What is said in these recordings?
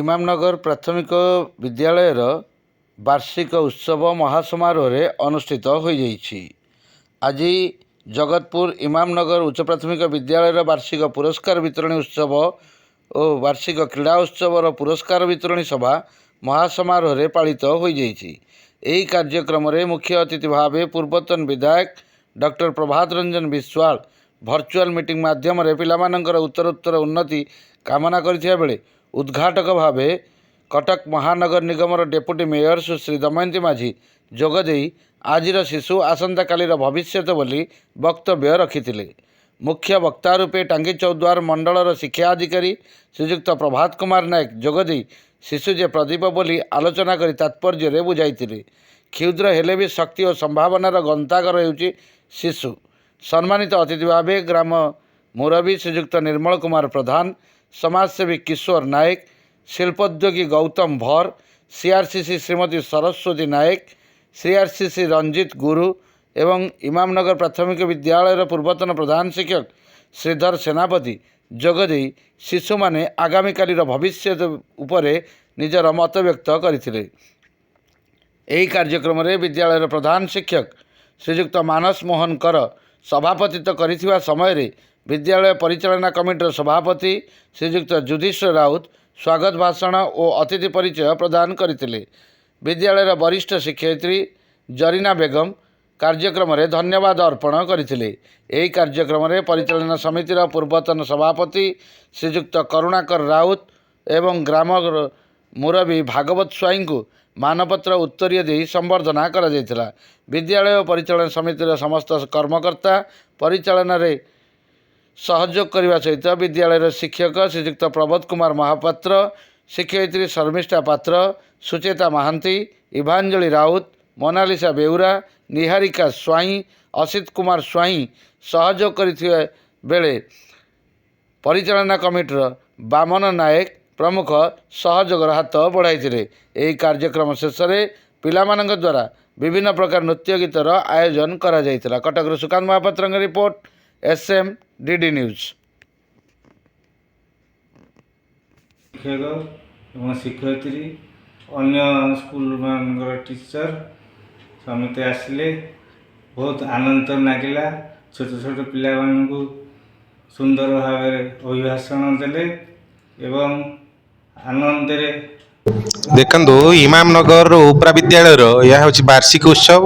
ଇମାମନଗର ପ୍ରାଥମିକ ବିଦ୍ୟାଳୟର ବାର୍ଷିକ ଉତ୍ସବ ମହାସମାରୋହରେ ଅନୁଷ୍ଠିତ ହୋଇଯାଇଛି। ଆଜି ଜଗତପୁର ଇମାମନଗର ଉଚ୍ଚ ପ୍ରାଥମିକ ବିଦ୍ୟାଳୟର ବାର୍ଷିକ ପୁରସ୍କାର ବିତରଣୀ ଉତ୍ସବ ଓ ବାର୍ଷିକ କ୍ରୀଡ଼ା ଉତ୍ସବର ପୁରସ୍କାର ବିତରଣୀ ସଭା ମହାସମାରୋହରେ ପାଳିତ ହୋଇଯାଇଛି। ଏହି କାର୍ଯ୍ୟକ୍ରମରେ ମୁଖ୍ୟ ଅତିଥି ଭାବେ ପୂର୍ବତନ ବିଧାୟକ ଡକ୍ଟର ପ୍ରଭାତ ରଞ୍ଜନ ବିଶ୍ୱାଳ ଭର୍ଚୁଆଲ ମିଟିଂ ମାଧ୍ୟମରେ ପିଲାମାନଙ୍କର ଉତ୍ତରୋତ୍ତର ଉନ୍ନତି କାମନା କରିଥିବା ବେଳେ ଉଦ୍ଘାଟକ ଭାବେ କଟକ ମହାନଗର ନିଗମର ଡେପୁଟି ମେୟର ସୁଶ୍ରୀ ଦମୟନ୍ତୀ ମାଝୀ ଯୋଗଦେଇ ଆଜିର ଶିଶୁ ଆସନ୍ତାକାଲିର ଭବିଷ୍ୟତ ବୋଲି ବକ୍ତବ୍ୟ ରଖିଥିଲେ। ମୁଖ୍ୟ ବକ୍ତା ରୂପେ ଟାଙ୍ଗୀ ଚୌଦ୍ୱାର ମଣ୍ଡଳର ଶିକ୍ଷା ଅଧିକାରୀ ଶ୍ରୀଯୁକ୍ତ ପ୍ରଭାତ କୁମାର ନାୟକ ଯୋଗଦେଇ ଶିଶୁ ଯେ ପ୍ରଦୀପ ବୋଲି ଆଲୋଚନା କରି ତାତ୍ପର୍ଯ୍ୟରେ ବୁଝାଇଥିଲେ। କ୍ଷୁଦ୍ର ହେଲେ ବି ଶକ୍ତି ଓ ସମ୍ଭାବନାର ଗନ୍ତାଘର ହେଉଛି ଶିଶୁ। ସମ୍ମାନିତ ଅତିଥି ଭାବେ ଗ୍ରାମ ମୁରବୀ ଶ୍ରୀଯୁକ୍ତ ନିର୍ମଳ କୁମାର ପ୍ରଧାନ, ସମାଜସେବୀ କିଶୋର ନାୟକ, ଶିଳ୍ପୋଦ୍ୟୋଗୀ ଗୌତମ ଭର, ସିଆର୍ସିସି ଶ୍ରୀମତୀ ସରସ୍ୱତୀ ନାୟକ, ସିଆର୍ସିସି ରଞ୍ଜିତ ଗୁରୁ ଏବଂ ଇମାମନଗର ପ୍ରାଥମିକ ବିଦ୍ୟାଳୟର ପୂର୍ବତନ ପ୍ରଧାନ ଶିକ୍ଷକ ଶ୍ରୀଧର ସେନାପତି ଯୋଗଦେଇ ଶିଶୁମାନେ ଆଗାମୀକାଲିର ଭବିଷ୍ୟତ ଉପରେ ନିଜର ମତବ୍ୟକ୍ତ କରିଥିଲେ। ଏହି କାର୍ଯ୍ୟକ୍ରମରେ ବିଦ୍ୟାଳୟର ପ୍ରଧାନ ଶିକ୍ଷକ ଶ୍ରୀଯୁକ୍ତ ମାନସ ମୋହନ କର ସଭାପତିତ୍ୱ କରିଥିବା ସମୟରେ ବିଦ୍ୟାଳୟ ପରିଚାଳନା କମିଟିର ସଭାପତି ଶ୍ରୀଯୁକ୍ତ ଯୁଧିଷ୍ଠିର ରାଉତ ସ୍ୱାଗତ ଭାଷଣ ଓ ଅତିଥି ପରିଚୟ ପ୍ରଦାନ କରିଥିଲେ। ବିଦ୍ୟାଳୟର ବରିଷ୍ଠ ଶିକ୍ଷୟିତ୍ରୀ ଜରିନା ବେଗମ କାର୍ଯ୍ୟକ୍ରମରେ ଧନ୍ୟବାଦ ଅର୍ପଣ କରିଥିଲେ। ଏହି କାର୍ଯ୍ୟକ୍ରମରେ ପରିଚାଳନା ସମିତିର ପୂର୍ବତନ ସଭାପତି ଶ୍ରୀଯୁକ୍ତ କରୁଣାକର ରାଉତ ଏବଂ ଗ୍ରାମ ମୁରବୀ ଭାଗବତ ସ୍ୱାଇଁଙ୍କୁ ମାନପତ୍ର, ଉତ୍ତରୀୟ ଦେଇ ସମ୍ବର୍ଦ୍ଧନା କରାଯାଇଥିଲା। ବିଦ୍ୟାଳୟ ପରିଚାଳନା ସମିତିର ସମସ୍ତ କର୍ମକର୍ତ୍ତା ପରିଚାଳନାରେ ସହଯୋଗ କରିବା ସହିତ ବିଦ୍ୟାଳୟର ଶିକ୍ଷକ ଶ୍ରୀଯୁକ୍ତ ପ୍ରବୋଧ କୁମାର ମହାପାତ୍ର, ଶିକ୍ଷୟିତ୍ରୀ ଶର୍ମିଷ୍ଠା ପାତ୍ର, ସୁଚେତା ମହାନ୍ତି, ଇଭାଞ୍ଜଳି ରାଉତ, ମୋନାଲିସା ବେଉରା, ନିହାରିକା ସ୍ୱାଇଁ, ଅସିତ କୁମାର ସ୍ୱାଇଁ ସହଯୋଗ କରିଥିବା ବେଳେ ପରିଚାଳନା କମିଟିର ବାମନ ନାୟକ ପ୍ରମୁଖ ସହଯୋଗର ହାତ ବଢ଼ାଇଥିଲେ। ଏହି କାର୍ଯ୍ୟକ୍ରମ ଶେଷରେ ପିଲାମାନଙ୍କ ଦ୍ୱାରା ବିଭିନ୍ନ ପ୍ରକାର ନୃତ୍ୟ ଗୀତର ଆୟୋଜନ କରାଯାଇଥିଲା। କଟକରୁ ସୁକାନ୍ତ ମହାପାତ୍ରଙ୍କ ରିପୋର୍ଟ, ଏସ୍.ଏମ୍. ଡି.ଡି. ନ୍ୟୁଜ୍। ଶିକ୍ଷକ ଏବଂ ଶିକ୍ଷୟିତ୍ରୀ, ଅନ୍ୟ ସ୍କୁଲମାନଙ୍କର ଟିଚର ସମସ୍ତେ ଆସିଲେ। ବହୁତ ଆନନ୍ଦ ଲାଗିଲା। ଛୋଟ ଛୋଟ ପିଲାମାନଙ୍କୁ ସୁନ୍ଦର ଭାବରେ ଅଭିଭାଷଣ ଦେଲେ ଏବଂ ଆନନ୍ଦରେ ଦେଖନ୍ତୁ, ଇମାମନଗର ଉପରା ବିଦ୍ୟାଳୟର ଏହା ହେଉଛି ବାର୍ଷିକ ଉତ୍ସବ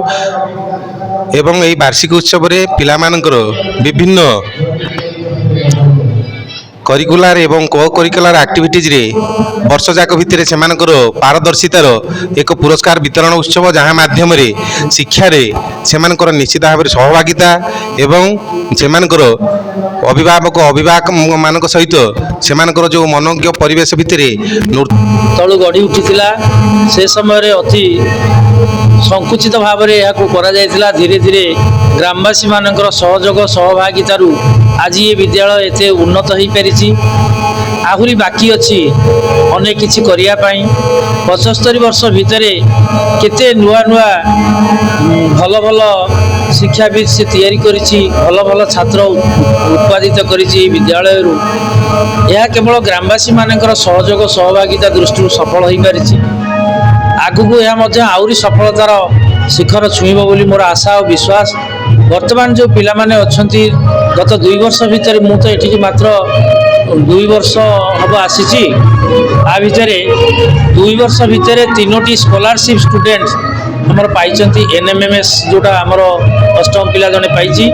ଏବଂ ଏହି ବାର୍ଷିକ ଉତ୍ସବରେ ପିଲାମାନଙ୍କର ବିଭିନ୍ନ କରିକୁଲାର ଏବଂ କୋ କରିକୁଲାର ଆକ୍ଟିଭିଟିଜରେ ବର୍ଷ ଯାକ ଭିତରେ ସେମାନଙ୍କର ପାରଦର୍ଶିତାର ଏକ ପୁରସ୍କାର ବିତରଣ ଉତ୍ସବ, ଯାହା ମାଧ୍ୟମରେ ଶିକ୍ଷାରେ ସେମାନଙ୍କର ନିଶ୍ଚିତ ଭାବରେ ସହଭାଗିତା ଏବଂ ସେମାନଙ୍କର ଅଭିଭାବକ ଅଭିଭାବକ ମାନଙ୍କ ସହିତ ସେମାନଙ୍କର ଯେଉଁ ମନୋଜ୍ଞ ପରିବେଶ ଭିତରେ ତଳୁ ଗଢ଼ି ଉଠିଥିଲା। ସେ ସମୟରେ ଅତି ସଂକୁଚିତ ଭାବରେ ଏହାକୁ କରାଯାଇଥିଲା। ଧୀରେ ଧୀରେ ଗ୍ରାମବାସୀମାନଙ୍କର ସହଯୋଗ ସହଭାଗିତାରୁ ଆଜି ଏ ବିଦ୍ୟାଳୟ ଏତେ ଉନ୍ନତ ହୋଇପାରିଛି। ଆହୁରି ବାକି ଅଛି ଅନେକ କିଛି କରିବା ପାଇଁ। 75 ବର୍ଷ ଭିତରେ କେତେ ନୂଆ ନୂଆ ଭଲ ଭଲ ଶିକ୍ଷାବିତ୍ ସେ ତିଆରି କରିଛି, ଭଲ ଭଲ ଛାତ୍ର ଉତ୍ପାଦିତ କରିଛି ଏହି ବିଦ୍ୟାଳୟରୁ। ଏହା କେବଳ ଗ୍ରାମବାସୀମାନଙ୍କର ସହଯୋଗ ସହଭାଗିତା ଦୃଷ୍ଟିରୁ ସଫଳ ହୋଇପାରିଛି। ଆଗକୁ ଏହା ମଧ୍ୟ ଆହୁରି ସଫଳତାର ଶିଖର ଛୁଇଁବ ବୋଲି ମୋର ଆଶା ଓ ବିଶ୍ୱାସ। ବର୍ତ୍ତମାନ ଯେଉଁ ପିଲାମାନେ ଅଛନ୍ତି, ଗତ 2 ବର୍ଷ ଭିତରେ, ମୁଁ ତ ଏଠିକି ମାତ୍ର 2 ବର୍ଷ ହେବ ଆସିଛି, ଆ ଭିତରେ 2 ବର୍ଷ ଭିତରେ ତିନୋଟି ସ୍କଲାରସିପ୍ ଷ୍ଟୁଡେଣ୍ଟ ଆମର ପାଇଛନ୍ତି। ଏନ୍.ଏମ୍.ଏମ୍.ଏସ୍ ଯେଉଁଟା ଆମର ଅଷ୍ଟମ ପିଲା ଜଣେ ପାଇଛି।